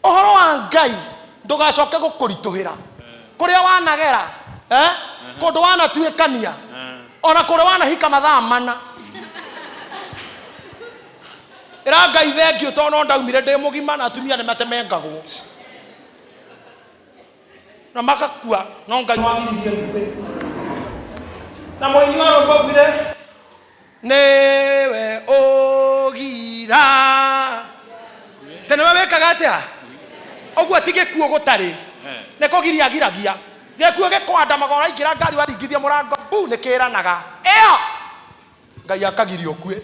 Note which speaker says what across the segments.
Speaker 1: Ũhoro wa Ngai ndũgacoke gũkũritũhĩra. Kũrĩa wanagera, eh? Kũndũ wanatuĩkania, ona kũrĩa wanahika mathaa mana. Ĩra Ngai thengiũ tondũ no ndaumire ndĩ mũgima na atumia nĩ matemengagwo na magakua no Ngai wagiririe ngue. Na mũini wa rwĩmbo augire nĩwe ũgira te nĩwe wĩkaga atĩa ũguo ti gĩkuũ gũtarĩ nĩ kũgiria agiragia gĩkuũ gĩkwandamaga ũraingĩra ngari waringithia mũrango bu nĩ kĩranaga ĩyo Ngai akagiria ũkue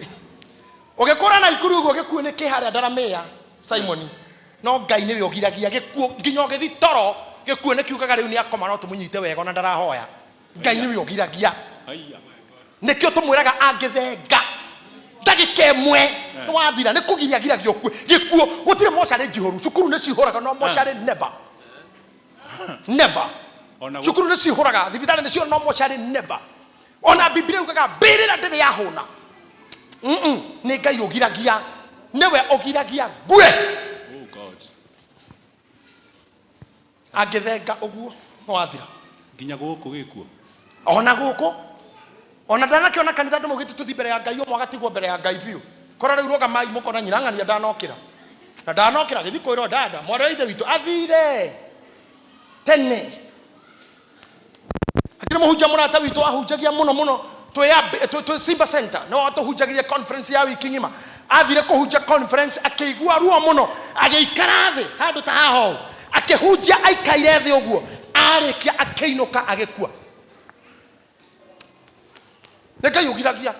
Speaker 1: ũgĩkũra na ikuru ũguo gĩkuũ nĩ kĩ harĩa ndaramĩa Simoni no Ngai nĩwe ũgiragia gĩkuũ nginya ũgĩthi toro gĩkuũ nĩ kiugaga rĩu nĩ akoma no tũmũnyite wega ona ndarahoya Ngai nĩwe ũgiragia.
Speaker 2: Haiya.
Speaker 1: Nĩkĩo tũmwĩraga angĩthenga ndagĩka ĩmwe nĩ wathira nĩ kũgiria agiragia ũkue gĩkuũ gũtirĩ mocarĩ njihũru cukuru nĩ cihũraga no mocarĩ never never.
Speaker 2: Ona gũ-
Speaker 1: Cukuru nĩ cihũraga thibitarĩ nĩ cihũraga no mocarĩ never. Ona Bibilia yugaga mbĩrĩra ndĩrĩ yahũna. Nĩ Ngai ũgiragia nĩwe ũgiragia ngue.
Speaker 2: Oh God.
Speaker 1: Angĩthenga ũguo nĩ wathira.
Speaker 2: Nginya gũkũ gĩkuo.
Speaker 1: Ona gũkũ ona ndanakĩona kanitha andũ maugĩte tũthi mbere ya Ngai ũmwe agatigwo mbere ya Ngai biũ kora rĩu rũgamai mũkona nyina ng'ania ndanokĩra na ndanokĩra gĩthi kwĩrwo dada mwarĩ wa ithe witũ athire tene. Hakĩrĩ mũhunjia mũrata witũ ahunjagia mũno mũno twĩ twĩ Simba Center no atũhunjagia conference ya wiki ng'ima. Athire kũhunjia conference akĩigua ruo mũno agĩikara thĩ handũ ta haha ũũ akĩhunjia aikaire thĩ ũguo arĩkia akĩinũka agĩkua. Nĩ Ngai ũgiragia.